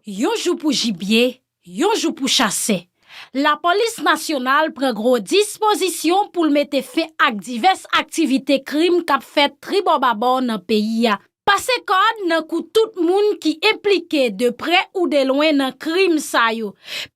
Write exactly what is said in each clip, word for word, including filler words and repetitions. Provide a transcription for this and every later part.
Yon jou pou jibye, yon jou pou chasè. Lapolis nasyonal pran gwo dispozisyon pou l mete fen ak divès aktivite krim k ap fèt tribòbabò nan peyi a. Pase kòd nan kou tout moun ki enplike de prè ou de lwen nan krim sa yo.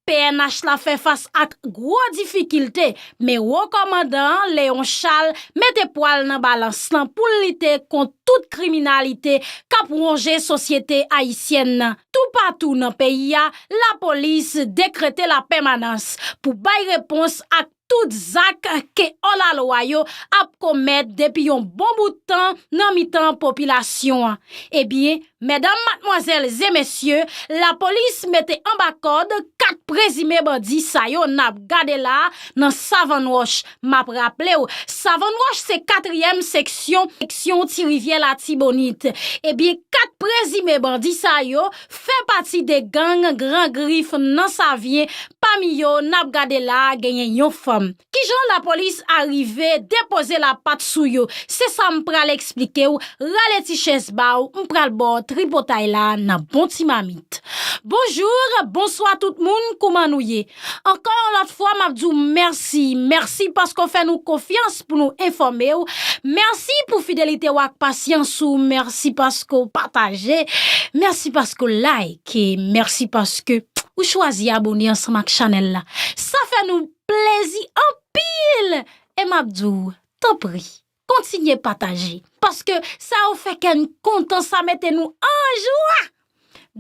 P N H la fè fas ak gwo difikilte, men wo kòmandan an, Léon Charles, mete pwa l nan balans lan pou l lite kont tout kriminalite k ap wonje sosyete ayisyèn nan. Toupatou nan peyi a, lapolis dekrete lapèmanans pou bay repons ak tout zak ke òlalwa yo ap komèt depi yon bon bout tan nan mitan popilasyon an. Ebyen, medam, madmwazèl e mesye, lapolis mete anba kòd kat prezime bandi sa yo n ap gade la a nan Savann Wòch. M ap raple w, Savann Wòch se katriyèm seksyon, seksyon Ti Rivyè Latibonit. Ebyen, kat prezime bandi sa yo fè pati de gang Gran Grif nan Savyen. Pami yo, n ap gade la a, genyen yon fanm. Kijan lapolis arive depoze lapat sou yo? Se sa m pral eksplike w. Rale ti chèz ba w, m pral ba w tripotay la nan bon ti mamit. Bonjou, bonswa tout moun, kouman nou ye? Ankò yon lòt fwa, m ap di w mèsi. Mèsi paske w fè nou konfyans pou nou enfòme w. Mèsi pou fidelite w ak pasyans ou. Mèsi paske w pataje. Mèsi paske w like. Mèsi paske ou chwazi abòne ansanm ak chanèl la. Sa fè nou plezi anpil. E m ap di w, tanpri, kontinye pataje. Paske sa yo fè kè n kontan, sa mete nou an jwa.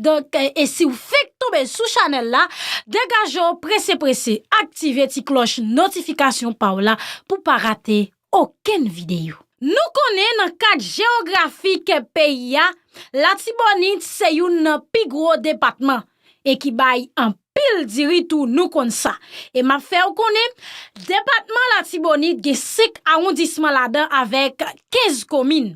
Donk, e si w fenk tonbe sou chanèl la, degaje w prese prese, aktive ti klòch notifikasyon pa w la pou w pa rate okenn videyo. Nou konnen nan kad jewografik peyi a, Latibonit se youn nan pi gwo depatman e ki bay anpil diri tou, nou konn sa. E m ap fè w konnen, depatman Latibonit gen senk awondisman ladan avèk kenz komin.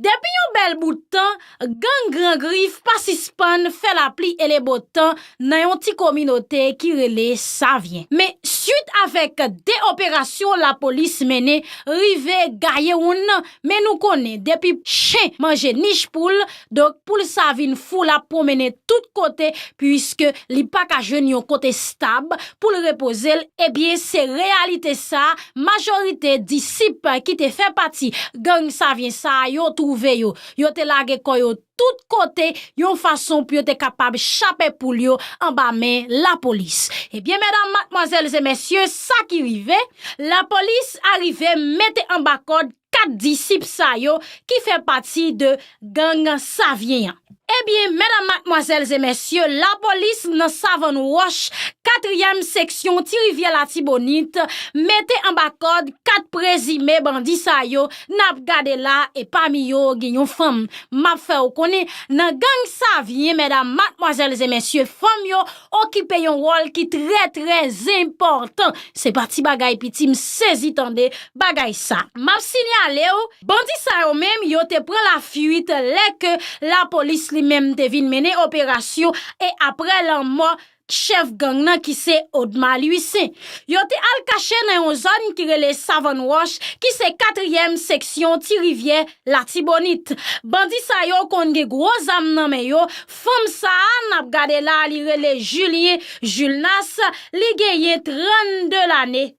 Depi yon bèl bout tan, gang Gran Grif pa sispann fè lapli e le bo tan nan yon ti kominote ki rele Savyen. Men, swit avèk de operasyon lapolis mennen, rive gaye woun nan, men nou konnen, depi chen manje nich poul, donk poul sa vin fou, l ap pwonmennen tout kote, piske li pa ka jwenn yon kote stab pou l repoze l. Ebyen, se reyalite sa, majorite disip ki te fè pati gang Savyen sa yo twouve yo. Yo te lage kò yo tout kote, yon fason pou yo te kapab chape poul yo anba men lapolis. Ebyen, medam, madmwazèl e mesye, sa ki rive, lapolis arive mete anba kòd kat disip sa yo ki fè pati de gang Savyen an. Ebyen, medam, madmwazèl e mesye, lapolis nan Savann Wòch, katriyèm seksyon Ti Rivyè Latibonit, mete anba kòd kat prezime bandi sa yo n ap gade la, e pami yo gen yon fanm. M ap fè w konnen, nan gang Savyen, medam, madmwazèl e mesye, fanm yo okipe yon wòl ki trè, trè enpòtan. Se pa ti bagay piti, m sezi tande bagay sa. M ap sinyale w, bandi sa yo menm, yo te pran lafwit lè ke lapolis li menm te vin mennen operasyon e aprè lanmò chèf gang nan ki se Odma Louissaint. Yo te al kache nan yon zòn ki rele Savann Wòch, ki se katriyèm seksyon Ti Rivyè Latibonit. Bandi sa yo konn gen gwo zam nan men yo. Fanm sa a n ap gade la, li rele Julien Julnas, li genyen trannde lane.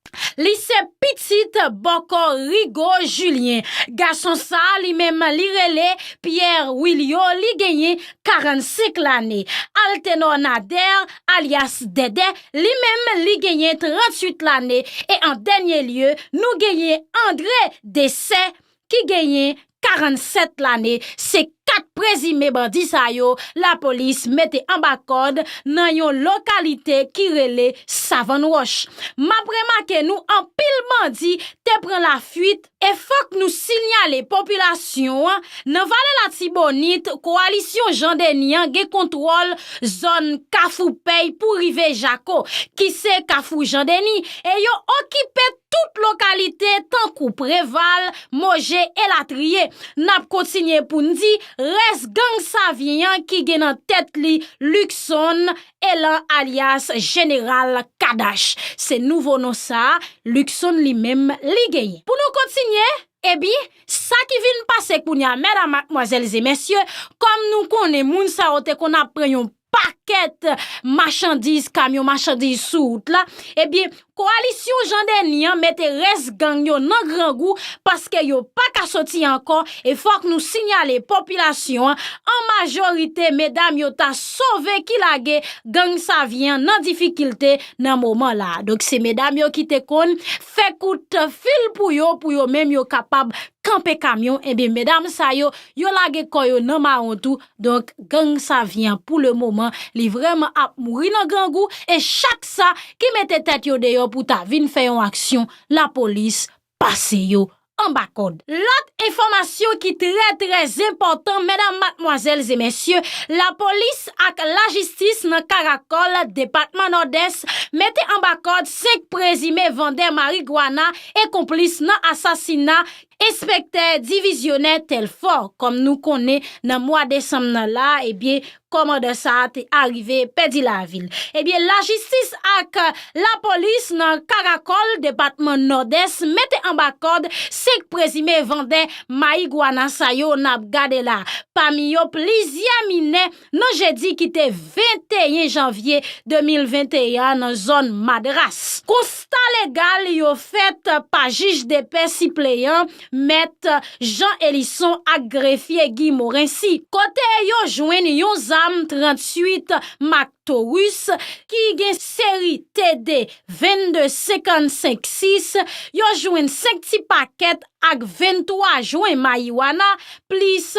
Li se pitit bòkò Rigo Julien. Gason sa a, li menm, li rele Pierre Wilio, li genyen karannsenk lane. Altenor Nader, alyas Dèdè, li menm, li genyen tranntuit lane. E an dènye lye, nou genyen André Dessay, ki genyen karannsèt lane. Se kat prezime bandi sa yo lapolis mete anba kòd nan yon lokalite ki rele Savann Wòch. M ap remake nou anpil bandi te pran lafwit, e fòk nou sinyale popilasyon an, nan Vale Latibonit, kowalisyon Jan Deni an gen kontwòl zòn Kafou Pèy pou rive Jako, ki se Kafou Jan Deni, e yo okipe tout lokalite tankou Preval, Moje, elatriye. N ap kontinye pou n di, rès gang Savyen an ki gen nan tèt li Luckson Elan alyas Jeneral Kadach. Se nouvo non sa a, Luckson li menm li genyen. Pou nou kontinye, ebyen, sa ki vin pase kounye a, medam, madmwazèl e mesye, kòm nou konnen moun sa yo te konn ap pran yon pak pakèt machandiz, kamyon machandiz sou wout la, ebyen, kowalisyon Jan Deni an mete rès gang yo nan grangou paske yo pa ka soti ankò. E fòk nou siyale popilasyon an, an majorite, medam yo ta sove ki lage gang Savyen an nan difikilte nan moman la. Donk, se medam yo ki te konn fè kout fil pou yo, pou yo menm yo kapab kanpe kamyon. Ebyen, medam sa yo, yo lage kò yo nan mawon tou. Donk, gang Savyen an, pou le moman, li vrèman ap mouri nan grangou. E chak sa ki mete tèt yo deyò pou ta vin fè yon aksyon, lapolis pase yo anba kòd. Lòt enfòmasyon ki trè, trè enpòtan, medam, madmwazèl e mesye, lapolis ak lajistis nan Karakòl, depatman Nòdès, mete anba kòd senk prezime vandè marigwana e konplis nan asasina enspektè divizyonè Tèlfò. Kòm nou konnen, nan mwa desanm nan la, ebyen, kòmandan sa a te arive pèdi lavi l. Ebyen, lajistis ak lapolis nan Karakòl, depatman Nòdès, mete anba kòd senk prezime vandè mayigwana sa yo n ap gade la. Pami yo, plizyè minè nan jedi ki te venteyen janvye de mil venteyen an nan zòn Madras. Konsta legal yo fèt pa jij depè sipleyan, mèt Jean Elison ak grefye Guy Morency, kote yo jwenn yon zam tranntuit Mac Taurus ki gen seri T D vennde senkannsenk sis, yo jwenn senk ti pakèt ak venntwa jwen mayiwana, plis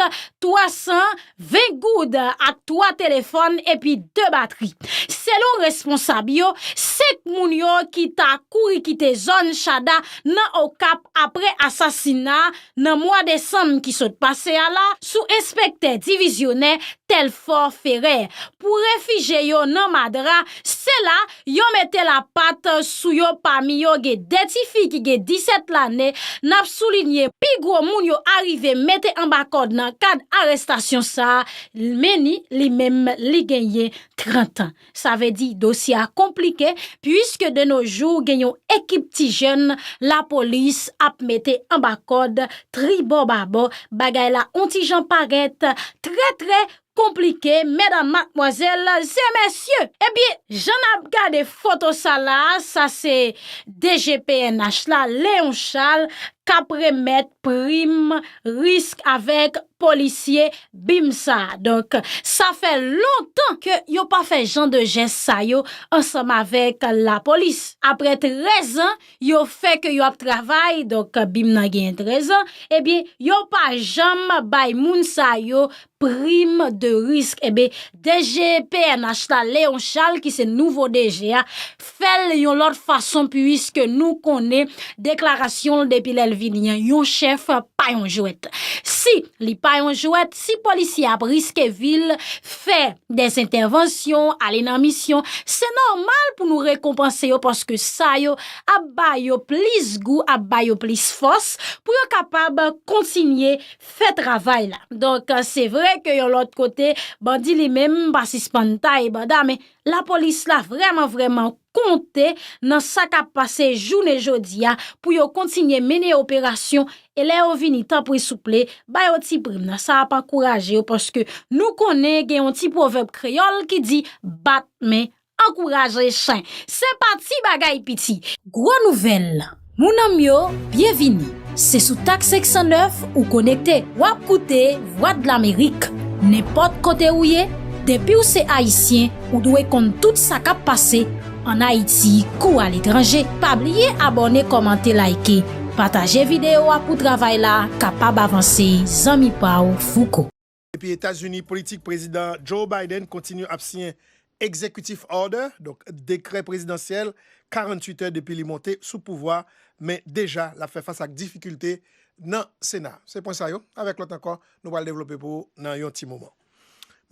twa san ven goud ak twa telefòn epi de batri. Selon responsab yo, senk moun yo ki ta kouri kite zòn Chada nan Okap apre asasina nan mwa desanm ki sot pase a la sou enspektè divizyonè Tèlfò Ferè. Pou refijye yo nan Madra, se la yo mete lapat sou yo. Pami yo gen de tifi ki gen disèt lane. N ap soulinye, pi gwo moun yo arive mete anba kòd nan kad arestasyon sa a, Meni, li menm, li genyen trant an. Sa vle di dosye a konplike, puiske de nos jours gen yon ekip ti jèn lapolis ap mete anba kòd tribò babò. Bagay la on ti jan parèt trè, trè konplike, medam, madmwazèl e mesye. Ebyen, jan n ap gade foto sa la, sa se D G P N H la, Léon Charles, k ap remèt prim risk avèk polisye bim sa. Donk, sa fè lontan ke yo pa fè jan de jès sa yo ansanm avèk lapolis. Apre trèz an, yo fè ke yo ap travay, donk bim nan genyen trèz an, ebyen, yo pa janm bay moun sa yo prim de risk. Ebyen, D G P N H la, Léon Charles, ki se nouvo D G a, fè l yon lòt fason, puiske nou konnen deklarasyon l depi lè l vini an, yon chèf pa yon jwèt. Si li pa yon jwèt, si polisye ap riske vi l, fè dèzentèvansyon, ale nan misyon, se nòmal pou nou rekonpanse yo, paske sa yo ap ba yo plis gou, ap ba yo plis fòs pou yo kapab kontinye fè travay la. Donk, se vre ke yon lòt kote, bandi li menm pa sispann taye banda, men lapolis la vrèman, vrèman konte nan sa k ap pase jounen jodi a pou yo kontinye mennen operasyon, e lè yo vini, tanpri souple, ba yo ti prim nan. Sa ap ankouraje yo, paske nou konnen gen yon ti pwovèb kreyòl ki di, bat men ankouraje chen. Se pa ti bagay piti. Gwo nouvèl, moun an m yo, byenvini. Se sou Tak senk san nèf ou konekte. W ap koute Vwadlamerik. Nenpòt kote ou ye, depi w se Ayisyen, ou dwe konn tout sa k ap pase ann Ayiti kou aletranje. Pa bliye abòne, kòmante, like, pataje videyo a pou travay la kapab avanse. Zanmi pa w, Fouco. Epi Etazini, politik Prezidan Joe Biden kontinye ap siyen executive order, donk dekrè prezidansyèl, karanntuit è depi li monte sou pouvwa, men deja l ap fè fas ak difikilte nan Sena. Se pwen sa yo, avèk lòt ankò, nou pral devlope pou ou nan yon ti moman.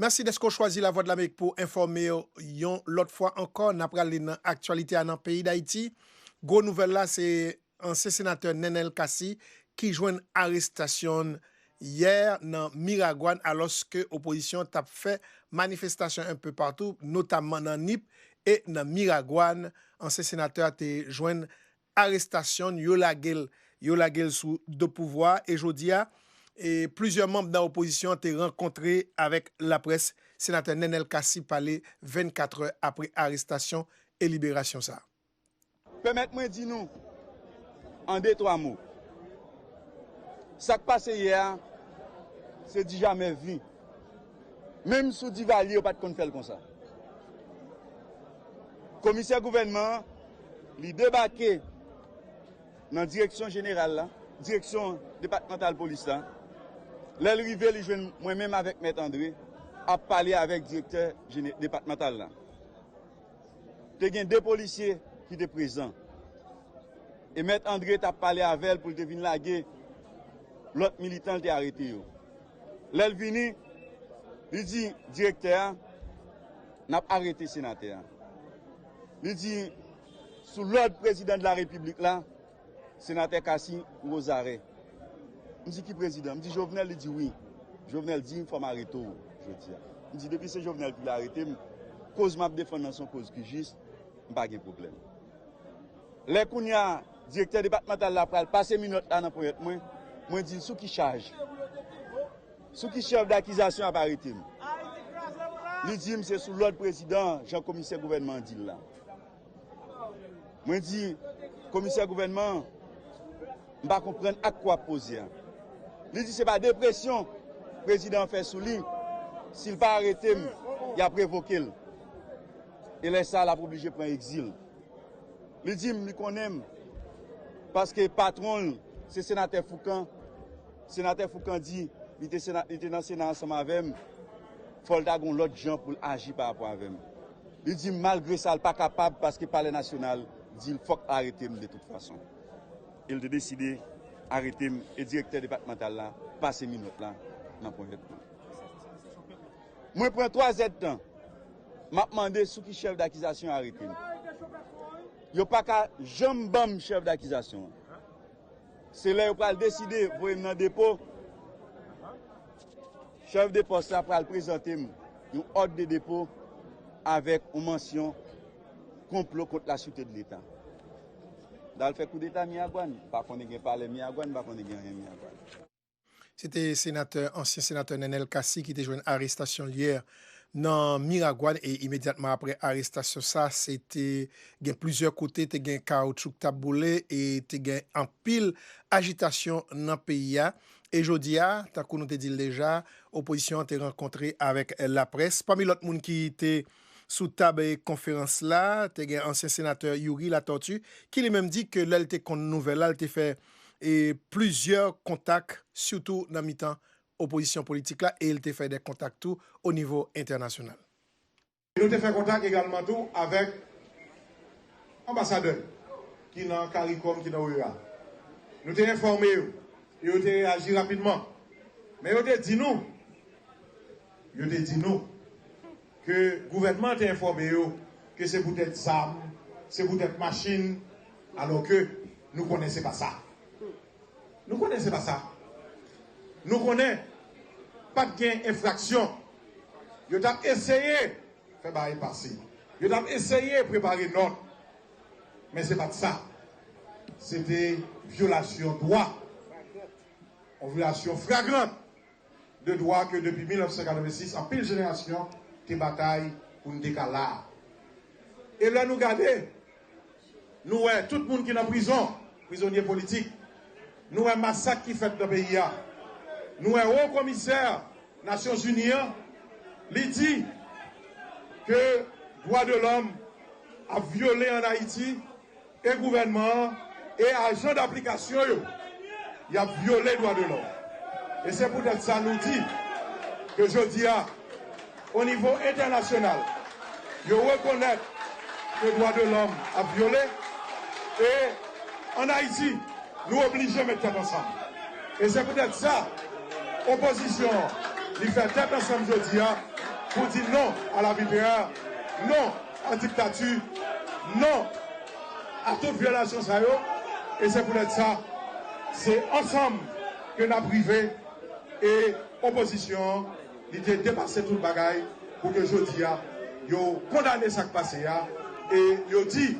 Mèsi dèske w chwazi Lavwadlamerik pou w enfòme w yon lòt fwa ankò. N ap prale nan aktyalite a nan peyi Dayiti. Gwo nouvèl la, se ansyen senatè Nenel Cassy ki jwenn arestasyon l yè nan Miragwàn, alòske opozisyon t ap fè manifestasyon enpe patou, notamman nan Nip e nan Miragwàn. Ansyen senatè a te jwenn arestasyon l, yo lage l, yo lage l sou do pouvwa a, e jodi a, e plizyè manm nan opozisyon an te rankontre avèk laprès Senatè Nenel Cassy pale vennkatrè apre arestasyon e liberasyon sa a. Pèmèt mwen di nou, an de twa mo, sa k pase yè a, se di jamè vi. Menm sou Divalye, yo pa t konn fè l konsa. Komisè gouvènman an, li debake nan direksyon jeneral la, direksyon depatmantal polis la. Lè l rive, li jwenn mwen menm avèk Mèt Andre ap pale avèk direktè jene-, depatmantal la. Te gen de polisye ki te prezan. E Mèt Andre t ap pale avè l pou l te vin lage lòt militan l te arete yo. Lè l vini, li di direktè a, "N ap arete senatè a." Li di, "Sou lòd prezidan de la repiblik la, senatè Cassy, ou ozare." M di, "Ki prezidan?" M di, "Jovenel." Li di, "Wi. Jovenel di m fò m arete w jodi a." M di, "Depi se Jovenel ki vle arete m, koz m ap defann nan se yon koz ki jis, m pa gen pwoblèm." Lè kounye a, direktè depatmantal la pral pase minòt la nan ponyèt mwen, mwen di l, "Sou ki chaj? Sou ki chèf dakizasyon ap arete m?" Li di m se sou lòd prezidan, jan komisè gouvènman an di l la. Mwen di, "Komisè gouvènman an, m pa konprann ak kwa ap poze a." Li di se pa de presyon prezidan an fè sou li, si l pa arete m, y ap revoke l. E lè sa a, l ap oblije pran egzil. Li di m, li konnen m, paske patwon l, se senatè Foukan. Senatè Foukan di, li te sena-, li te nan Sena ansanm avè m, fò l ta gen yon lòt jan pou l aji pa rapò avè m. Li di m, malgre sa, l pa kapab, paske Palè Nasyonal di l fòk arete m de tout fason. E l te deside arete m, e direktè depatmantal la pase minòt la nan ponyèt mwen. Mwen pran twa zèdtan, m ap mande sou ki chèf dakizasyon yo arete m. Yo pa ka janm ban m chèf dakizasyon an. Se lè yo pral deside voye m nan depo, chèf de pòs la pral prezante m yon òd de depo avèk yon mansyon konplo kont la sûreté de l'État. Dal fè koudeta Miragwàn, pa konnen gen palè Miragwàn, pa konnen gen anyen Miragwàn. Se te senatè, ansyen senatè Nenel Cassy ki te jwenn arestasyon l yè nan Miragwàn e imedyatman apre arestasyon sa, se te gen plizyè kote, te gen kawoutchou k t ap boule e te gen anpil ajitasyon nan peyi a. E jodi a, tankou nou te di l deja, opozisyon an te rankontre avèk laprès. Pami lòt moun ki te sou tab konferans la, te gen ansyen senatè Youri Latortue, ki li menm di ke lè l te konn nouvèl la, l te fè e plizyè kontak, sitou nan mitan opozisyon politik la, e l te fè de kontak tou o nivo entènasyonal. Nou te fè kontak egalman tou avèk anbasadè ki nan CARICOM, ki nan O E A. Nou te enfòme yo, e yo te reyaji rapidman. Men yo te di nou, yo te di nou ke gouvènman an te enfòme yo ke se poutèt zam, se poutèt machin, alò ke nou konnen se pa sa. Nou konnen se pa sa. Nou konnen pa t gen enfraksyon. Yo t ap eseye fè bagay pase. Yo t ap eseye prepare nòt. Men se pa t sa. Se te vyolasyon dwa. Yon vyolasyon fragrant de dwa ke depi mil nèf san katrevensis, anpil jenerasyon te batay pou n te ka la a. E lè nou gade, nou wè tout moun ki nan prizon, prizonye politik. Nou wè masak ki fèt nan peyi a. Nou wè Wo Komisè Nasyonzini an, li di ke dwa de lòm ap vyole ann Ayiti, e gouvènman an, e ajan daplikasyon yo, y ap vyole dwa de lòm. E se poutèt sa nou di ke jodi a, o nivo entènasyonal, yo rekonèt ke dwa de lòm ap vyole, e ann Ayiti, nou oblije met tèt ansanm. E se poutèt sa, opozisyon an, li fè tèt ansanm jodi a pou di non à l'arbitraire, non à dictature, non à tout vyolasyon sa yo. E se poutèt sa, se ansanm ke n ap rive, e opozisyon an, li te depase tout bagay pou ke jodi a, yo kondane sa k pase a, e yo di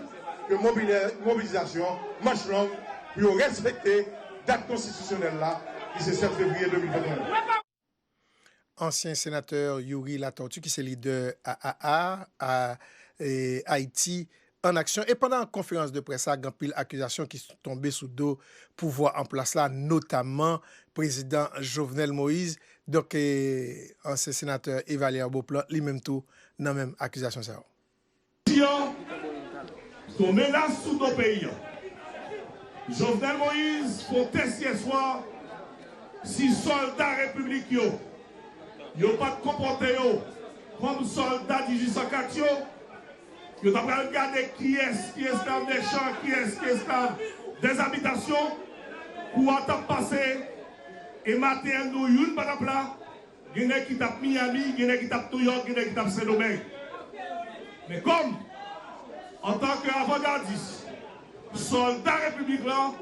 ke mobile-, mobilizasyon manch long pou yo respekte dat konstitisyonèl la, ki se sèt fevriye de mil venteyen. ansyen senatè Youri Latortue, ki se lidè A A A, a, e, Ayiti an Aksyon. E pandan konferans de près la, gen anpil akizasyon ki tonbe sou do pouvwa an plas la, notamman prezidan Jovenel Moïse. Donk, e, ansyen senatè Evalière Beauplan, li menm tou, nan menm akizasyon sa yo. Ayiti an, se yon menas sou do peyi an. Jovenel Moïse fè yon tès yè swa si sòlda repiblik yo, yo pa t konpòte yo kòm sòlda dizuit san kat yo, yo ta pral gade kiyès ki esklav dè chan, kiyès ki esklav dè zabitasyon. Kou a t ap pase, e maten an, nou youn pa t ap la. Gen nèg ki t ap Miami, gen nèg ki t ap Nouyòk, gen nèg ki t ap Sendomeng. Men kòm, antanke avangadis, sòlda repiblik lan,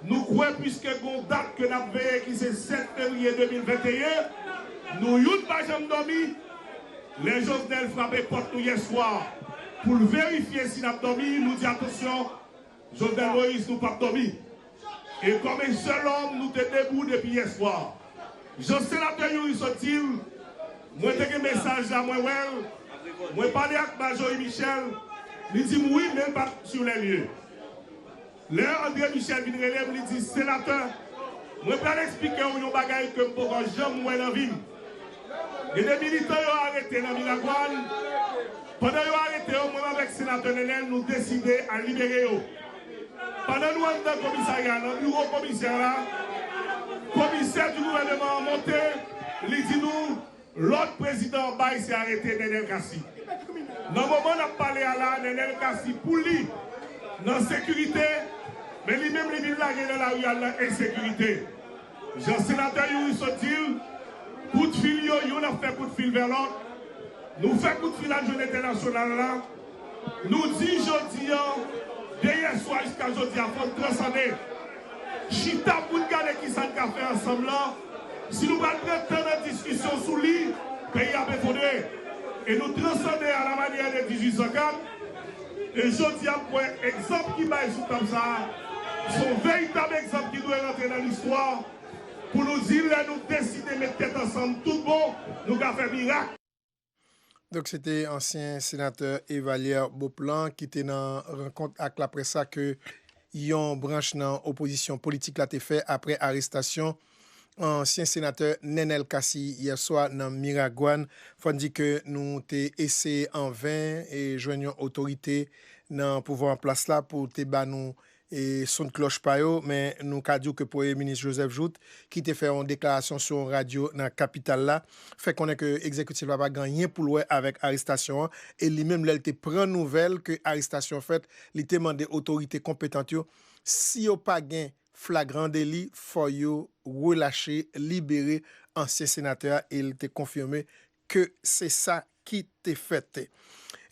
nou kwè, piske gon dat ke n ap veye, ki se sèt fevriye de mil venteyen, nou youn pa janm dòmi. Lè Jovenel frape pòt nou yè swa pou l verifye si n ap dòmi, nou di, "Atansyon, Jovenel Moïse, nou p ap dòmi." E kòm en sèl òm, nou te debou depi yè swa. Jan senatè Youri sot di l, mwen te gen mesaj la, mwen wè l, mwen pale ak Marjorie Michel, li di m wi, men l pa t sur les lieux. Lè André Michel vin rele m, li di, "Senatè, mwen pral eksplike w yon bagay ke m poko janm wè nan vi m." Gen de militan yo arete nan Miragwàn. Pandan yo arete yo, mwen avèk senatè Nenel, nou deside al libere yo. Pandan nou anndan komisarya, nan biwo komisè la, komisè di gouvènman an monte, li di nou, lòd prezidan an bay se arete Nenel Cassy. Nan moman n ap pale a la, Nenel Cassy, pou li, nan sekirite, men li menm li vin lage nan lari a nan ensekirite. Jan senatè Youri sot di l, kout fil yo, youn ap fè kout fil vè lòt. Nou fè kout fil ak jounen entènasyonal la. Nou di jodi an, de yè swa jiska jodi a, fò n transande. Chita pou n gade kisa n ka fè ansanm lan. Si nou pral pran tan nan diskisyon sou li, peyi a ap efondre. E nou transande a la manyè de dizuit san kat. E jodi a, m kwè egzanp ki bay sou tab sa a, se yon veritab egzanp ki dwe rantre nan listwa pou nou di lè nou deside met tèt ansanm tout bon, nou ka fè mirak. Donk, se te ansyen senatè Evalière Beauplan ki te nan rankont ak laprès sa ke yon branch nan opozisyon politik la te fè apre arestasyon ansyen senatè Nenel Cassy yè swa nan Miragwàn. Fò n di ke nou te eseye an ven e jwenn yon otorite nan pouvwa an plas la pou te ba nou e son klòch pa yo, men nou ka di w ke Premye Minis Joseph Jouthe, ki te fè yon deklarasyon sou yon radyo nan kapital la, fè konnen ke egzekitif la pa gen anyen pou l wè avèk arestasyon an, e li menm, lè l te pran nouvèl ke arestasyon fèt, li te mande otorite konpetant yo, si yo pa gen flagran deli, fò yo relache, libere ansyen senatè a, e l te konfime ke se sa ki te fèt.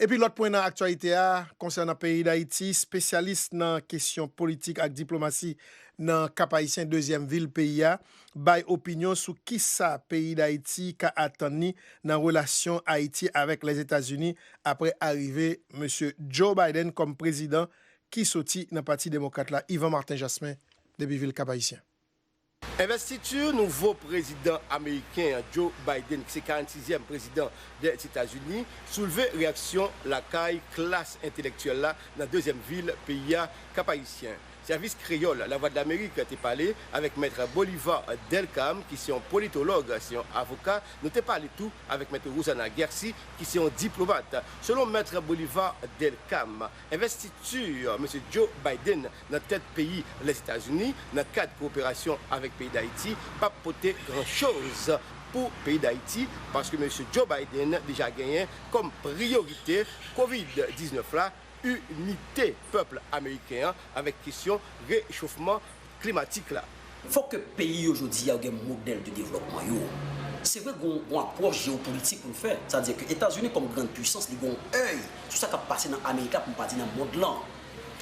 Epi lòt pwen nan aktyalite a, konsènan peyi Dayiti, espesyalis nan kesyon politik ak diplomasi nan Kap Ayisyen, dezyèm vil peyi a, bay opinyon sou kisa peyi Dayiti ka atann li nan relasyon Ayiti avèk Lèzetazini apre arive mesye Joe Biden kòm prezidan ki soti nan Pati Demokrat la, Yvan Martin Jasmin, depi vil Kap Ayisyen. Envestiti nouvo prezidan ameriken an, Joe Biden, ki se karannsizyèm prezidan Lèzetazini, soulve reyaksyon lakay klas entelektyèl la nan dezyèm vil peyi a, Kap Ayisyen. Sèvis kreyòl Lavwadlamerik te pale avèk Mèt Bolivar Delcam, ki se yon politològ, se yon avoka. Nou te pale tou avèk Mèt Rosanna Guercy, ki se yon diplomat. Selon Mèt Bolivar Delcam, envestiti mesye Joe Biden nan tèt peyi Lèzetazini, nan kad kowoperasyon avèk peyi Dayiti, p ap pote gran choz pou peyi Dayiti, paske mesye Joe Biden deja genyen kòm priyorite kovid diznèf la, inite pèp ameriken an avèk kesyon rechofman klimatik la. Fòk ke peyi yo jodi a yo gen modèl de devlòpman yo. Se vre, gon, gon apwòch jewopolitik pou n fè. Sa vle di ke Etazini kòm grann pwisans, li gon èy sou sa k ap pase nan Amerik la, pou n pa di nan mond lan.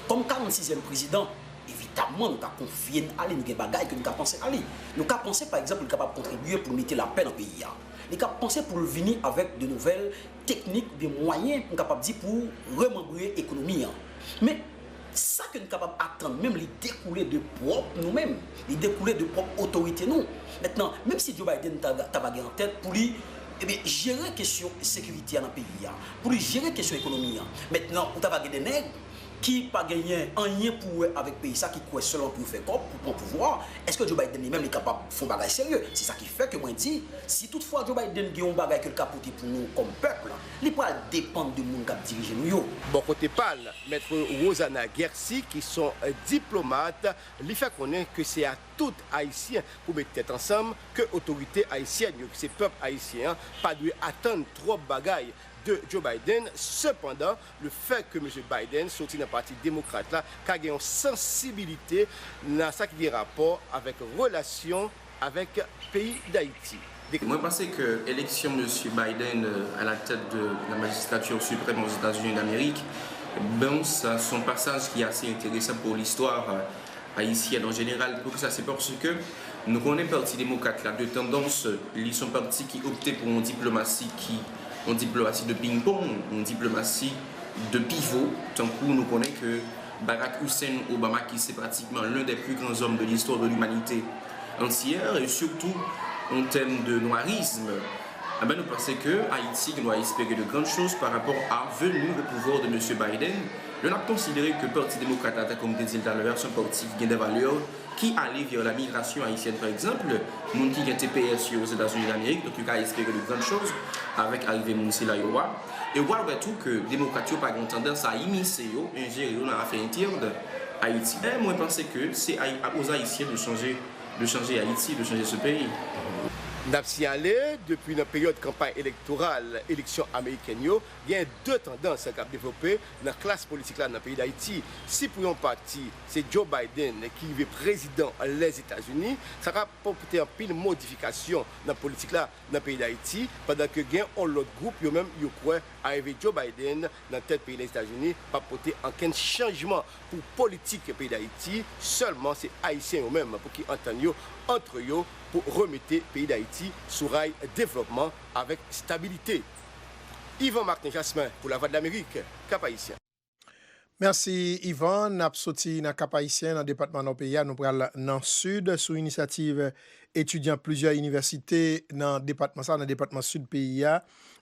Kòm karannsizyèm prezidan, evitabman, nou ka konfye n a li, nou gen bagay ke nou ka panse a li. Nou ka panse, pa egzanp, li kapab kontribye pou l mete lapè nan peyi a. Li ka panse pou l vini avèk de nouvèl teknik oubyen mwayen, m kapab di, pou remanbre ekonomi an. Men, Sa ke n kapab atann menm, li dekoule de pwòp nou menm, li dekoule de pwòp otorite nou. Mentnan, menm si Joe Biden ta, ta va gen an tèt pou li, ebyen, jere kesyon sekirite a nan peyi a, pou li jere kesyon ekonomi an. Mentnan, ou ta va gen de nèg ki pa genyen anyen pou wè avèk peyi sa, ki kwè sèlman pou yo fè kòb, pou pran pouvwa, èske Joe Biden li menm li kapab fè yon bagay serye? Se sa ki fè ke mwen di, si toutfwa Joe Biden gen yon bagay ke l ka pote pou nou kòm pèp, li pral depann de moun k ap dirije nou yo. Bò kote pa l, Mèt Rosanna Guercy, ki se yon diplomat, li fè konnen ke se a tout Ayisyen pou met tèt ansanm, ke otorite ayisyèn yo, ki se pèp ayisyen an, pa dwe atann twòp bagay de Joe Biden. Sepandan, lefèt ke mesye Biden soti nan pati demokrat la ka gen yon sansibilite nan sa ki gen rapò avèk relasyon avèk peyi Dayiti. Mwen panse ke eleksyon mesye Biden, euh, à la tête de la magistrature suprême aux États-Unis d'Amérique, bon, sa se yon pasaj ki ase enteresan pou listwa, euh, ayisyèn an jeneral. Poukisa? Se paske nou konnen Pati Demokrat la, de tandans, li se yon pati ki opte pou yon diplomasi ki, yon diplomasi de ping-pong, yon diplomasi de pivo, tankou nou konnen ke Barack Hussein Obama, ki se pratikman l'un des plus grands hommes de l'histoire de l'humanité entière, et surtout en termes de noirisme, enben, nou panse ke Ayiti gen dwa espere de grann choz pa rapò a veni o pouvwa de mesye Biden. Lè n ap konsidere ke Pati Demokrat la, tankou m te di l talè a, se yon pati ki gen de valè ki ale vè la migrasyon ayisyèn, pa egzanp, moun ki gen T P S yo Ozetazini Damerik, donk, yo ka espere de grann choz avèk arive moun sila yo a. E w pral wè tou ke Demokrat yo pa gen yon tandans a imisye yo, enjere yo nan afè entèn Ayiti. Men mwen panse ke se Ay-, aux Haïtiens de changer, de changer Haïti, de changer ce pays. N ap siyale, depi nan peryòd kanpay elektoral eleksyon amerikèn yo, gen de tandans k ap devlope nan klas politik la nan peyi Dayiti. Si pou yon pati, se Joe Biden ki rive prezidan Lèzetazini, sa ka pote anpil modifikasyon nan politik la nan peyi Dayiti, pandan ke gen yon lòt gwoup, yo menm, yo kwè arive Joe Biden nan tèt peyi Lèzetazini p ap pote ankenn chanjman pou politik peyi Dayiti. Sèlman se Ayisyen yo menm pou ki antann yo ant yo pou remete peyi Dayiti sou ray devlòpman avèk stabilite. Yvan Martin Jasmin pou Lavwadlamerik, Kap Ayisyen. Mèsi, Yvan. N ap soti nan Kap Ayisyen, nan depatman Nò peyi a, nou pral nan Sid. Sou inisyativ etidyan plizyè inivèsite nan depatman sa, nan depatman Sid peyi a,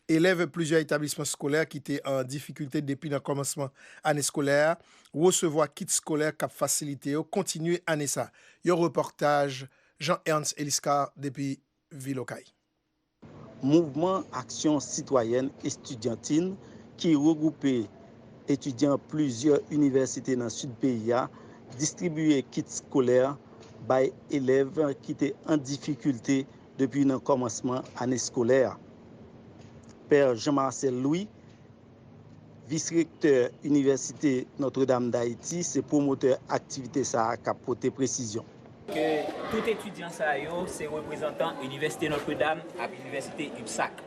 elèv plizyè etablisman eskolè ki te an difikilte depi nan kòmansman ane eskolè a resevwa kit eskolè k ap fasilite yo kontinye ane sa. Yon repòtaj Jean Ernst Eliscar depi vil Okay. Mouvman Aksyon Sitwayèn Estidyantin, ki regwoupe etidyan plizyè inivèsite nan Sid peyi a, distribiye kit eskolè bay elèv ki te an difikilte depi nan kòmansman ane eskolè a. Pè Jean Marcel Louis, vis rektè Inivèsite Notre Dame d'Haïti, se pwomotè aktivite sa a k ap pote presizyon. Ke tout etidyan sa yo se reprezantan Inivèsite Notre Dame ak Inivèsite UPSAC.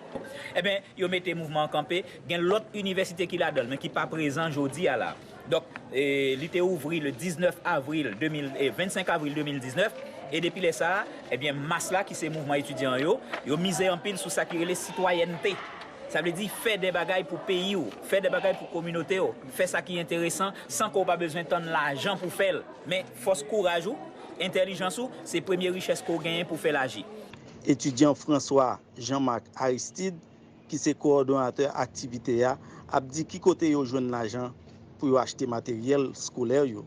Enben, yo mete mouvman an kanpe. Gen lòt inivèsite ki ladan l, men ki pa prezan jodi a la. Donk, e, li te ouvri le diznèf avril de mil, e, vennsenk avril de mil diznèf, e depi lè sa a, ebyen, mas la ki se mouvman etidyan yo, yo mize anpil sou sa ki rele sitwayènte. Sa vle di fè de bagay pou peyi w, fè de bagay pou kominote w, fè sa ki enteresan san ke w pa bezwen tann lajan pou fè l. Men fòs kouraj ou, entèlijans ou, se premye richès ke w genyen pou w fè l aji. Etidyan François Jean Marc Aristide, ki se kowòdonatè aktivite a, ap di ki kote yo jwenn lajan pou yo achte materyèl eskolè yo.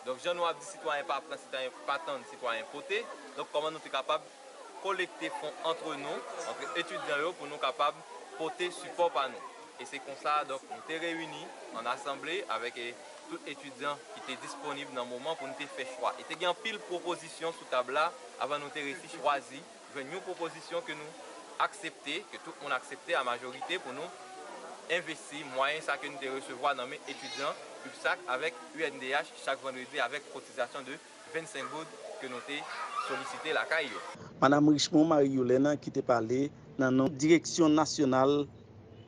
Donk, jan nou ap di sitwayen pa pran, sitwayen pa tann, sitwayen pote, donk, kòman nou te kapab kolekte fon antre nou, antre etidyan yo, pou nou kapab pote sipò pa nou. E se konsa, donk, nou te reyini an asanble avèk, e, tout etidyan ki te disponib nan moman pou nou te fè chwa. E te gen anpil pwopozisyon sou tab la avan nou te resi chwazi jwenn yon pwopozisyon ke nou aksepte, ke tout moun aksepte a majorite, pou nou envesti mwayen sa ke nou te resevwa nan men etidyan UPSAC avèk UNDH chak vandredi avèk kotizasyon de vennsenk goud ke nou te solisite lakay yo. Madam Richemond Marie Yolène, ki te pale nan non Direksyon Nasyonal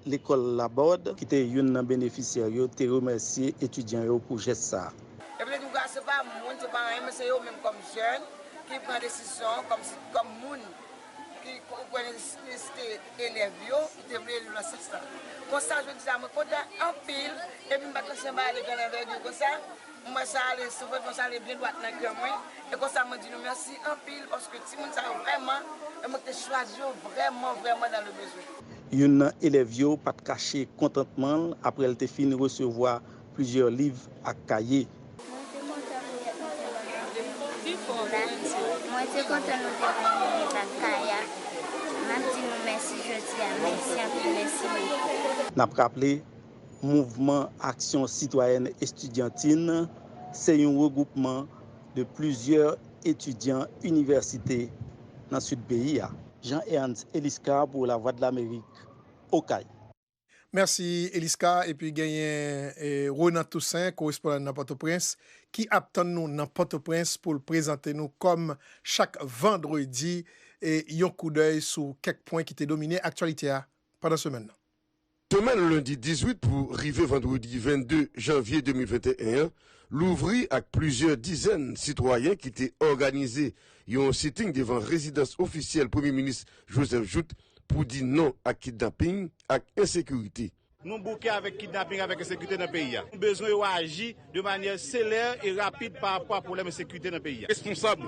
Lekòl Laborde, ki te youn nan benefisyè yo, te remèsye etidyan yo pou jès sa a. Epi li di w, se pa moun, se pa anyen, men se yo menm kòm jèn ki pran desizyon kòm, kòm moun ki konprann nesesite elèv yo, ki te vle yo nan sans sa. Konsa, jodi a, mwen kontan anpil, epi m pa t panse yon bagay te gen anvègi konsa. M wè sa ale, se vre, konsa ale byen dwat nan kè mwen, e konsa mwen di nou mèsi anpil, paske timoun sa yo vrèman, e mwen te chwazi yo vrèman, vrèman dans le besoin. Youn nan elèv yo pa t kache kontantman l apre l te fin resevwa plizyè liv ak kaye. Mwen te kontan pou nou te ban nou liv ak kay la. Mwen te kontan nou te ban nou liv ak kay la. M ap di nou mèsi jodi a. Mèsi anpil, mèsi bokou. N ap raple, Mouvman Aksyon Sitwayèn Estidyantin se yon regwoupman de plizyè etidyan inivèsite nan sid peyi a. Jean Ernst Eliscar pou Lavwadlamerik, Okay. Mèsi, Eliscar. Epi genyen, eh, Ronan Toussaint, korespondan nan Pòtoprens, ki ap tann nou nan Pòtoprens pou l prezante nou, kòm chak vandredi, eh, yon koudèy sou kèk pwen ki te domine aktyalite a pandan semèn nan. Semèn lendi dizuit pou rive vandredi vennde janvye de mil venteyen an, louvri ak plizyè dizèn sitwayen ki te òganize yon sitting devan rezidans ofisyèl Premye Minis Joseph Jouthe pou di non ak kidnaping ak ensekirite. Nou bouke avèk kidnaping avèk ensekirite nan peyi a. Nou bezwen yo aji de manyè selè e rapid pa rapò a pwoblèm ensekirite nan peyi a. Responsab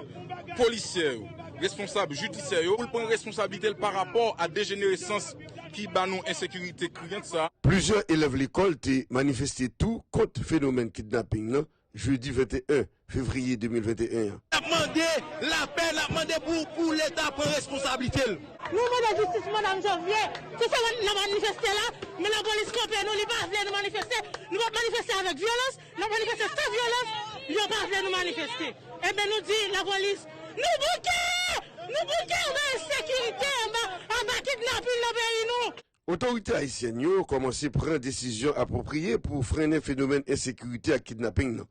polisyè yo, responsab jidisyè yo, pou l pran responsablite l pa rapò a dejeneresans ki ba nou ensekirite kriyant sa. Plizyè elèv lekòl te manifeste tou kont fenomèn kidnaping nan jedi venteyen fevriye de mil venteyen an. N ap mande lapè, n ap mande pou, pou Leta pran responsablite l. Nou mande jistis pou madanm Janvye. Se sa n ap manifeste la, men lapolis kanpe nou, li pa vle nou manifeste. Nou p ap manifeste avèk vyolans, n ap manifeste san vyolans. Yo pa vle nou manifeste. Ebyen, nou di lapolis, nou bouke! Nou bouke anba ensekirite, anba, anba kidnaping nan peyi nou. Otorite ayisyèn yo kòmanse pran desizyon apwopriye pou frennen fenomèn ensekirite ak kidnaping nan.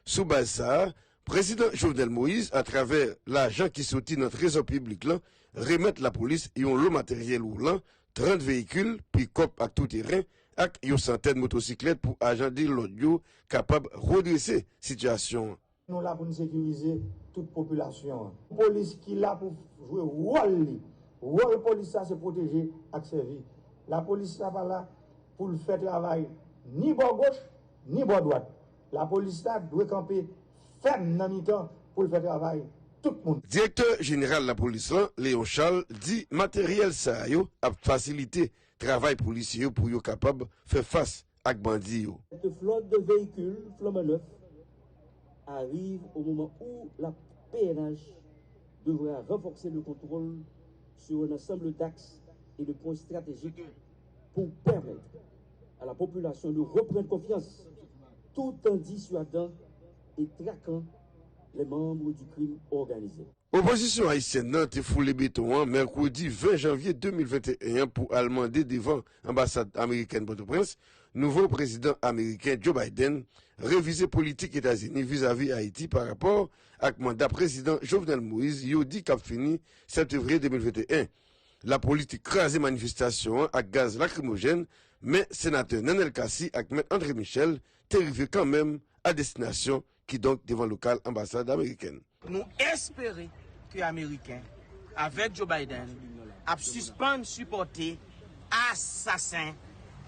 Sou baz sa a, Prezidan Jovenel Moïse, atravè lajan ki soti nan trezò piblik lan, remèt lapolis yon lo materyèl woulan, trant veyikil, pikòp ak touteren, ak yon santèn motosiklèt pou ajan de lòd yo kapab redrese sitiyasyon an. Nou la pou n sekirize tout popilasyon an. Polis ki la pou jwe wòl li. Wòl polis la se pwoteje ak sèvi. Lapolis la pa la pou l fè travay ni bò goch, ni bò dwat. Lapolis la dwe kanpe fèm nan mitan pou l fè travay tout moun. Direktè jeneral lapolis lan, Léon Charles, di materyèl sa yo ap fasilite travay polisye yo pou yo kapab fè fas ak bandi yo. Cette flotte de véhicules flambant neufs arrive au moment où la P N H devra renforcer le contrôle sur un ensemble d'axes et de points stratégiques pour permettre à la population de reprendre confiance tout en dissuadant et traquant les membres du crime organisé. Opozisyon ayisyèn nan te foule beton an mèkredi ven janvye de mil venteyen an pou al mande devan anbasad amerikèn Pòtoprens nouvo prezidan ameriken Joe Biden revize politik Etazini vizavi Ayiti pa rapò ak manda prezidan Jovenel Moïse yo di k ap fini sèt fevriye de mil venteyen. Lapolis te kraze manifestasyon an ak gaz lakrimojèn, men senatè Nenel Cassy ak mèt André Michel te rive kanmenm a destinasyon, kidonk devan lokal anbasad amerikèn. Nou espere ke Ameriken, avèk Joe Biden, ap sispann sipòte asasen.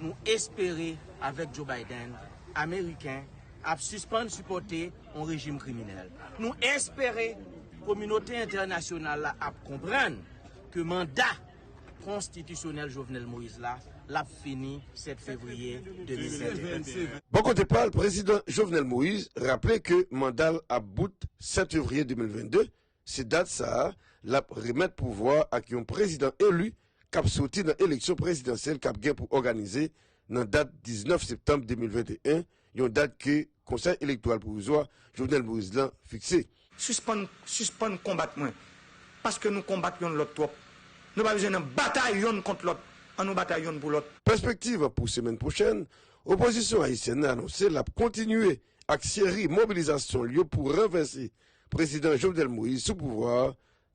Nou espere, avèk Joe Biden, Ameriken ap sispann sipòte yon rejim kriminèl. Nou espere kominote entènasyonal la ap konprann ke manda konstitisyonèl Jovenel Moïse la, l ap fini sèt fevriye de mil venteyen. Bò kote pa l, prezidan Jovenel Moïse raple ke manda l ap bout sèt fevriye de mil vennde, se dat sa a l ap remèt pouvwa a ak yon prezidan eli k ap soti nan eleksyon prezidansyèl k ap gen pou òganize nan dat diznèf septanm de mil venteyen, yon dat ke Konsèy Elektoral Pwovizwa Jovenel Moïse lan fikse. Sispann, sispann konbat mwen. Paske nou konbat yonn lòt twòp. Nou pa bezwen nan batay yonn kont lòt. Ann nou batay yonn pou lòt. Pèspektiv pou semèn pwochèn, opozisyon ayisyèn nan anonse l ap kontinye ak seri mobilizasyon l yo pou ranvèse prezidan Jovenel Moïse sou pouvwa a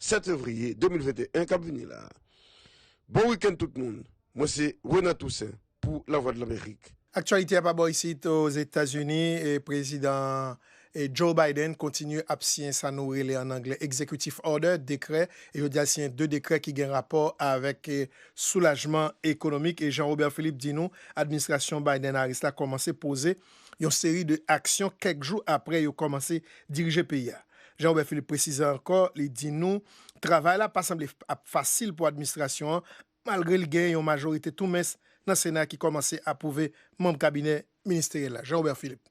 sèt fevriye de mil venteyen k ap vini la. Bon wikenn tout moun. Mwen se Renan Toussaint pou Lavwadlamerik. Aktyalite a pa bò isit Ozetazini, e prezidan E Joe Biden kontinye ap siyen sa nou rele an anglè executive order, dekrè, e jodi a l siyen de dekrè ki gen rapò avèk, e, soulajman ekonomik. E Jean Robert Philippe di nou, administrasyon Biden-Harris la kòmanse poze yon seri de aksyon kèk jou apre yo kòmanse dirije peyi a. Jean Robert Philippe presize ankò, li di nou, travay la pa sanble ap fasil pou administrasyon an, malgre li genyen yon majorite tou mens nan Sena ki kòmanse apwouve manm kabinè ministeryèl la. Jean Robert Philippe.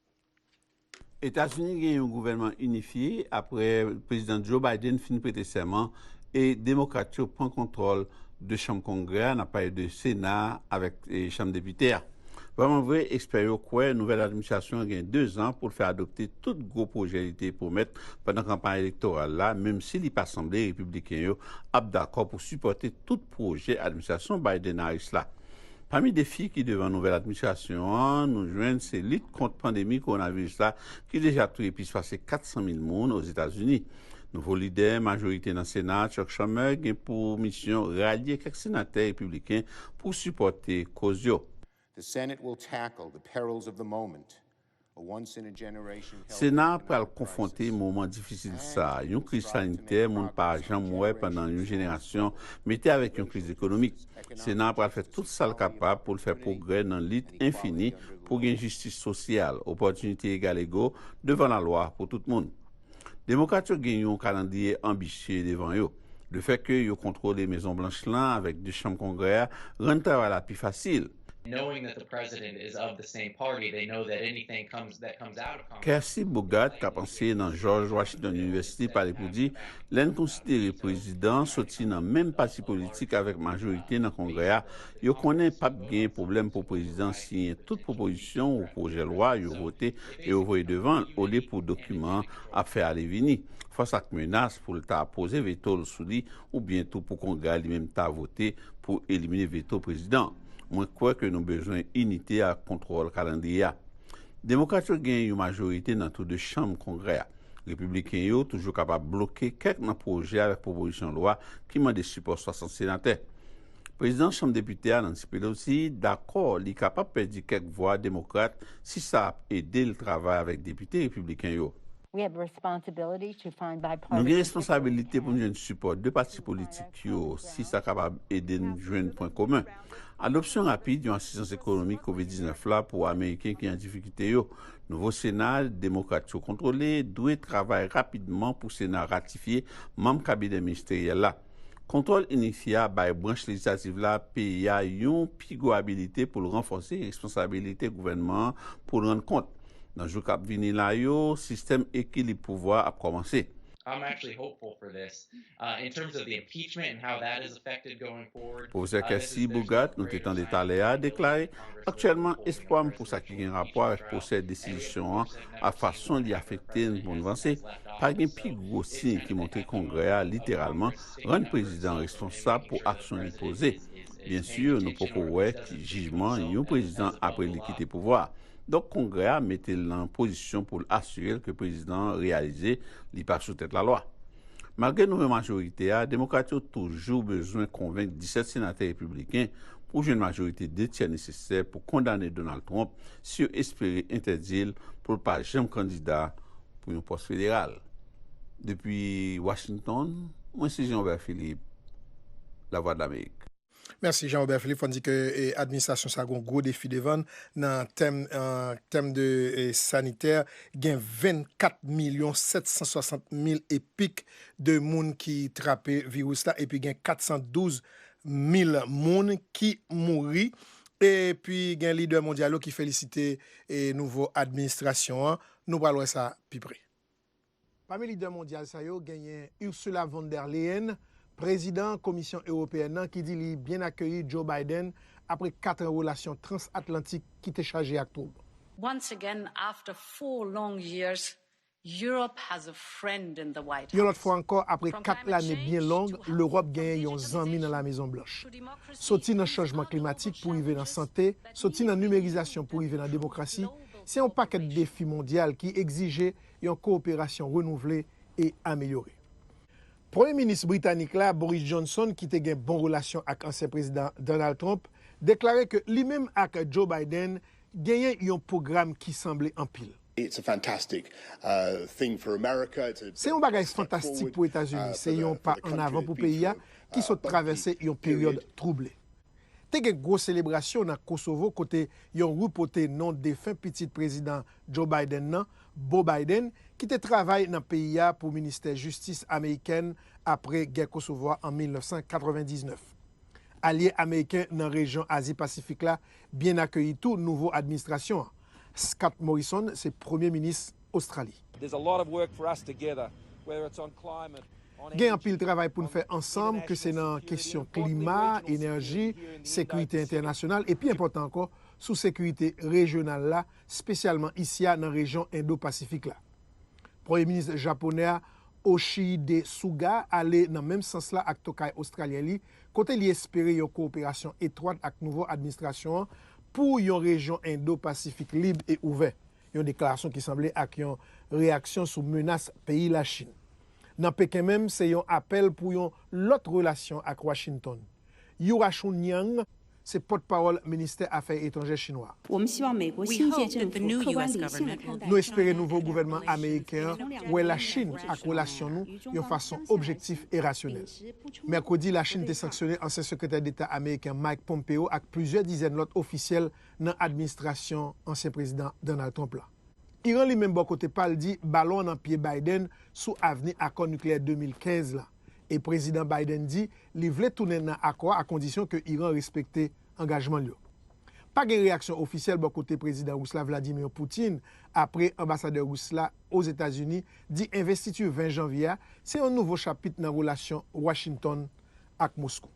Etazini gen yon gouvènman inifye apre Prezidan Joe Biden fin prete sèman e Demokrat yo pran kontwòl de chanm Kongrè a, n ap pale de Sena avèk, e, Chanm Depite a. Vrèman vre, ekspè yo kwè nouvèl administrasyon an gen dezan pou l fè adopte tout gwo pwojè li te pwomèt pandan kanpay elektoral la, menm si li pa sanble Repibliken yo ap dakò pou sipòte tout pwojè administrasyon Biden-Harris la. Pami defi ki devan nouvèl administrasyon an, nou jwenn se lit kont pandemi kowonaviris la ki deja touye plis pase kat san mil moun Ozetazini. Nouvo lidè majorite nan Sena a, Chuck Schumer, gen pou misyon ralye kèk senatè repibliken pou sipòte koz yo. The Senate will tackle the perils of the moment. Sena a pral konfwonte moman difisil sa a, yon kriz sanitè moun pa janm wè pandan yon jenerasyon, mete avèk yon kriz ekonomik. Sena a pral fè tout sa l kapab pou l fè pwogrè nan lit enfini pou gen jistis sosyal, opòtinite egalego devan lalwa pou tout moun. Demokrat yo gen yon kalandriye anbisye devan yo. Lefètke yo kontwole Mezon Blanch lan avèk de chanm Kongrè a rann travay la pi fasil. Knowing that the president is of the same party, they know that anything comes that comes out of Congress. Casey Boogaard, k ap anseye nan George Washington University, pale pou di, lè n konsidere prezidan an soti nan menm pati politik avèk majorite nan Kongrè a, yo konnen p ap gen pwoblèm pou prezidan siyen tout pwopozisyon ou pwojè lwa yo vote e yo voye devan l, olye pou dokiman an ap fè ale vini, fas ak menas pou l ta poze veto l sou li, oubyen tou pou Kongrè a li menm ta vote pou elimine veto prezidan an. Mwen kwè ke nou bezwen inite ak kontwòl kalandriye a. Demokrat yo gen yon majorite nan tou de chanm Kongrè a. Repibliken yo toujou kapab bloke kèk nan pwojè avèk pwopozisyon lwa ki mande sipò swasant senatè. Prezidan Chanm Depite a, Nancy Pelosi, dakò li kapab pèdi kèk vwa Demokrat si sa ap ede l travay avèk depite repibliken yo. Nou gen responsabilite pou n jwenn sipò de pati politik yo si sa kapab ede n jwenn pwen komen. Adopsyon rapid yon asistans ekonomik kovid diznèf la pou Ameriken ki an difikilte yo. Nouvo Sena, Demokrat yo kontwole, dwe travay rapidman pou Sena ratifye manm kabinè ministeryèl la. Kontwòl inifye a bay branch lejislatif la peyi a yon pi gwo abilite pou l ranfòse responsabilite gouvènman an pou l rann kont. Nan jou k ap vini la yo, sistèm ekilib pouvwa ap kòmanse. I'm actually hopeful for this. Uh, in terms of the impeachment and how that is affected going forward, Pwofesè Casey Boogaard, nou te tande talè a, deklare, aktyèlman, espwa m pou sa ki gen rapò avèk pwosè desizisyon an ak fason li afekte n pou n vanse, pa gen pi gwo siy ki montre Kongrè a, literalman, rann prezidan an responsab pou aksyon li poze. Byen si, nou poko wè ki jijman yon prezidan apre li kite pouvwa a. Donk, Kongrè a mete l nan pozisyon pou l asire l ke prezidan an reyalize li pa sou tèt lalwa. Malgre nouvo majorite a, Demokrat yo toujou bezwen konvenk disèt senatè repibliken pou jwenn majorite de tyè nesesè pou kondane Donald Trump si yo espere entèdi l pou l pa janm kandida pou yon pòs federal. Depi Washington, mwen se Jean Robert Philippe, Lavwadlamerik. Mèsi Jean Robert Philippe. Fò n di ke, e, administrasyon sa a gen yon gwo defi devan l nan tèm, e, tèm de, e, sanitè. Gen vennkat milyon sèt san swasant mil e pik de moun ki trape viris la, epi gen kat san douz mil moun ki mouri. Epi gen lidè mondyal yo ki felisite, e, nouvo administrasyon an. Nou pral wè sa pi pre. Pami lidè mondyal sa yo, genyen Ursula von der Leyen, prezidan Komisyon Ewopeyèn nan, ki di li byen akeyi Joe Biden apre kat an relasyon transatlantik ki te chaje ak twoub. Once again, after four long years, Europe has a friend in the White House. Yon lòt fwa ankò, apre kat lane byen long, Lewòp genyen yon zanmi nan La Mezon Blanch. Soti nan chanjman klimatik pou rive nan sante, soti nan nimerizasyon pou rive nan demokrasi, se yon pakèt defi mondyal ki egzije yon kowoperasyon renouvle e amelyore. Premye minis britanik la, Boris Johnson, ki te gen bon relasyon ak ansyen prezidan Donald Trump, deklare ke li menm ak Joe Biden genyen yon pwogram ki sanble anpil. It's a fantastic uh, thing for America. It's a, Se yon bagay fantastik pou Etazini. Se yon pa an avan pou peyi a ki sot travèse yon peryòd twouble. Te gen gwo selebrasyon nan Kosovo kote yo repote non defen pitit prezidan Joe Biden nan, Beau Biden, ki te travay nan peyi a pou ministè jistis amerikèn apre gè Kosovo a an mil nèf san katrevendiznèf. Alye ameriken nan rejyon Azi Pasifik la byen akeyi tou nouvo administrasyon an. Scott Morrison se premye minis Ostrali. There's a lot of work for us together, whether it's on climate, on Gen anpil travay pou n fè ansanm, ke se nan kesyon klima, enèji, sekirite entènasyonal, e pi enpòtan ankò, sou sekirite rejyonal la, espesyalman isi a nan rejyon Endo-Pasifik la. Premye minis japonè a, Yoshihide Suga, ale nan menm sans la ak tokay ostralyen li, kote li espere yon kowoperasyon etwat ak nouvo administrasyon an pou yon rejyon Endo-Pasifik lib e ouvè, yon deklarasyon ki sanble ak yon reyaksyon sou menas peyi Lachin. Nan Peken menm, se yon apèl pou yon lòt relasyon ak Washington. Yura Chunyang se pòtpawòl ministè afè etranjè chinwa. 我们希望美国新一届政府客观理性地看待 Nou espere nouvo gouvènman ameriken an wè Lachin ak relasyon nou yon fason objektif e rasyonèl. Mèkredi, Lachin te sanksyone ansyen sekretè deta ameriken Mike Pompeo ak plizyè dizèn lòt ofisyèl nan administrasyon ansyen prezidan Donald Trump la. Iran li menm bò kote pa l di balon an nan pye Biden sou avni akò nikleyè de mil kenz la. E prezidan Biden di li vle tounen nan akò a, a kondisyon ke Iran respekte angajman l yo. Pa gen reyaksyon ofisyèl bò kote prezidan ris la Vladimir Putin apre anbasadè ris la Ozetazini di envestiti ven janvye a se yon nouvo chapit nan relasyon Washington ak Moskou.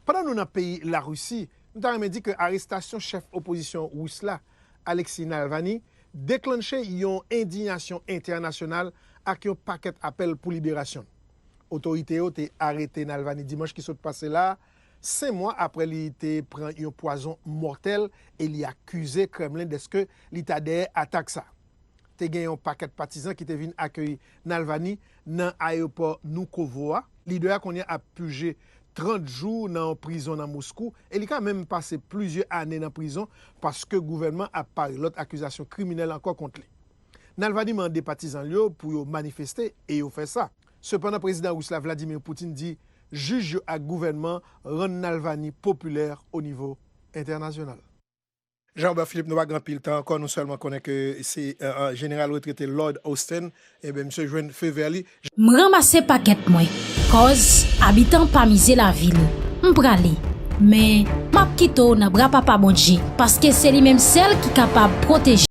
Pandan nou nan peyi Larisi, nou ta renmen di ke arestasyon chèf opozisyon ris la, Alexei Navalny, deklanche yon endiyasyon entènasyonal ak yon pakèt apèl pou liberasyon l. Otorite yo te arete Navalny dimanch ki sot pase la, senk mwa apre li te pran yon pwazon mòtèl e li akize Kremlin dèske li ta dèyè atak sa. Te gen yon pakèt patizan ki te vin akeyi Navalny nan ayewopò Vnukovo a. Lidè a kounye a ap pije trant jou nan yon prizon nan Moskou e li ka menm pase plizyè ane nan prizon paske gouvènman ap pare lòt akizasyon kriminèl ankò kont li. Navalny mande patizan l yo pou yo manifeste e yo fè sa. Sepandan, prezidan ris la Vladimir Putin di jij yo ak gouvènman rann Navalny popilè o nivo entènasyonal. Jean Robert Philippe, nou pa gen anpil tan ankò, nou sèlman konnen ke se, euh, euh, jeneral retrete Lloyd Austin, enben, misye jwenn fe vè li. M ranmase pakèt mwen, cause abitan pa mize lavi l. M prale, men m ap kite w nan bra Papa Bondye, paske se li menm sèl ki kapab pwoteje.